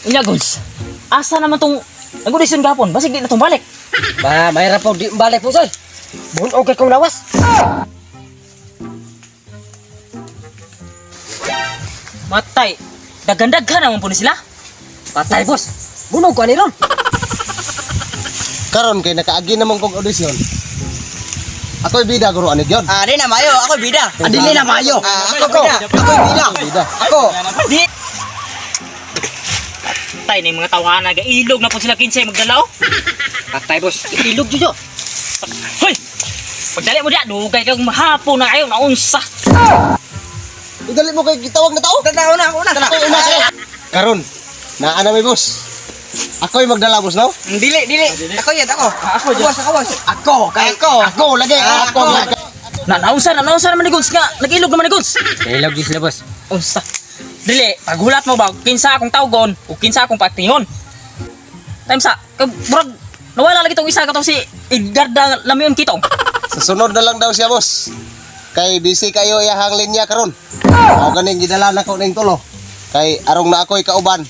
Unya, Gods. Asa naman tong nag-audition gahapon? Basig di na tong balik. Ba, mahirap po di balik po, sir. Bunog kay kong lawas. Matay. Daghan-daghan naman po ni sila. Patay, boss. Bunog ko ani ron. Karon kay nakaagi naman kog audition. Ako'y bida guro ani gyud. Ah, di na mayo. Ako bida. Ah, dili na mayo. Ah, ako ko. Ako bida. Bida. Ako. Di. Tay na yung mga tawanan, gailog na po sila kinsay magdala oh. Patay, boss. Ilog jujo. Hoy! Pagdali mo diya, dugay kang mahapon na kayo, naunsa. Idali mo kay gitawag na tao. Tanaw na ako na. Ako'y una kay. Karon naa na may boss. Ako'y magdala boss no? Dili, dili. Ako yan, ako. Ako, boss, ako, boss. Ako kay Ako. Ako lagi Ah, ako. ako. Na naunsa, na naunsa naman ni Guns nga, nag-ilog naman ni Guns. Ilog jud sila, boss. Unsa. Dili, paghulat mo ba, kinsa akong tawgon, o kinsa akong patingon. Time sa, murag, nawala lagi tong isa katong si Edgarda Lamion Kitong. Sa sunod na lang daw siya boss. Kay busy kayo iyahang linya karon. Mao ganing gidala nako ning tulo. Kay arong na ako'y kauban.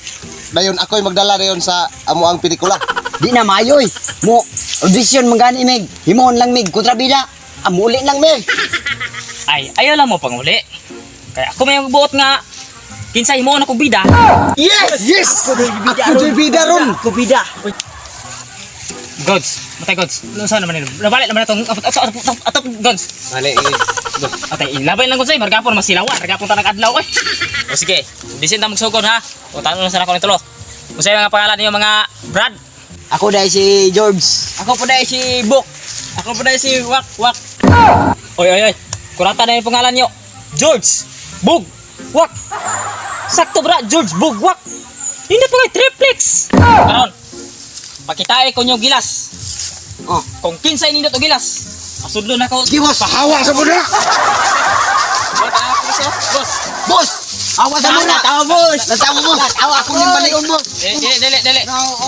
Dayon ako'y magdala dayon sa amo ang pelikula. Di na mayo eh. Mo audition man gani mig. Himoon lang mig kontrabida. Amuli lang mig. Ay, ayaw lang mo panguli. Kaya ako may buot nga, kinsa himuon akong bida. Yes! Yes! Ako joy bida ron. Ako bida. Gods, matay Gods. Unsa naman nila? Nabalik naman atong atop atop atop Gods. Mali eh, boss. Atay, ilabay lang Gods ay margapon masilawan, margapon ta nag-adlaw oy. O sige, bisin ta magsugod ha. O tanong lang sana ko ni tulo. Unsa yung mga pangalan ninyo mga Brad? Ako dai si George. Ako po dahil si Bok. Ako po dahil si Wak Wak. Oy oy oy. Kurata na yung pangalan niyo. George Bug Wak. Sakto bra, George Bug Wak. Hindi pa kay triplex. Karon. Pakitae ko nyo gilas. Oh. Kung kinsay nindot og gilas, asudlo na ko. Sige, boss. Pahawa sa muna. Boss. Boss. Awa sa muna. Tawa, boss. Natawa, boss. Awa ako ning balion, boss. Dili, dili, dili.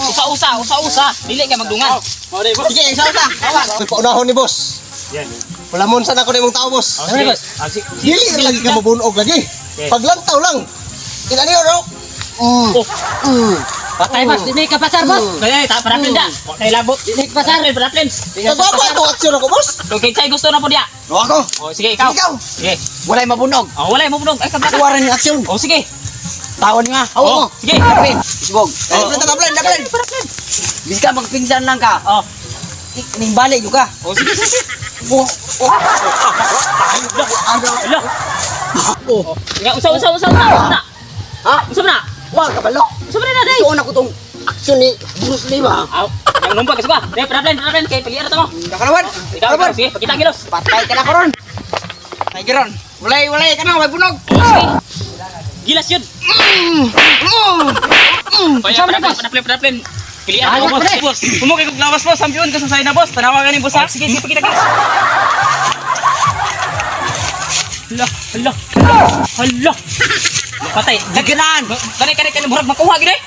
Usa-usa, usa-usa. Dili ka magdungan. Sige, isa usa. Awa. Ako'y paunahon ni boss. Palamon sana ko nimong tao boss. Sige, boss. Dili lagi ka mabunog lagi. Paglantaw lang. Inani ro. Oh. Patay, boss. Dili ka pasar, boss. Dali, ta paraplin da. Wa kay labot. Dili ka pasar. Paraplin, paraplin. Kagwapa to aksyon ako boss. Kung kinsay gusto na po diya. O ako. Oh, sige, ikaw. Ikaw. Sige. Walay mabunog. Oh, wala mo bunog. Ay, kabla. Kuwara ni aksyon. Oh, sige. Tawon nga. Awa Oh, mo. sige. Daplin. Isbog. Daplin, daplin. Bis ka magpingsan lang ka. Oh. Ning balik ka. Oh, sige, sige. sige. Oh, oh. Ala. Oh. Nga, usa, usa, usa, usa. Usa na. Ha? Usa na. Wa ka balo. Usa na na, day. Suon ako tong aksyon ni Bruce Lee ba? Aw, yang numpag kasi ba? Dai, paraplin, paraplin kay pilihan ta mo. Nakalawan. Ikaw, ikaw, sige, pakita gilos. Patay ka na karon. Patay ka ron. Walay, walay ka na, walay bunog. Oh, sige. Gilas yun. Usa na, boss. Paraplin, paraplin. Pilihan Ay, mo, boss. pre. Boss. Humo kay kog lawas, boss. Sampiyon ka sa sayna, boss. Tanawa ganin, boss, ha. Oh, sige, sige, pakita gilos. Hala, hala, hala, hala. Patay. Daganan. Kani, kani, kani, murag makuha gid eh.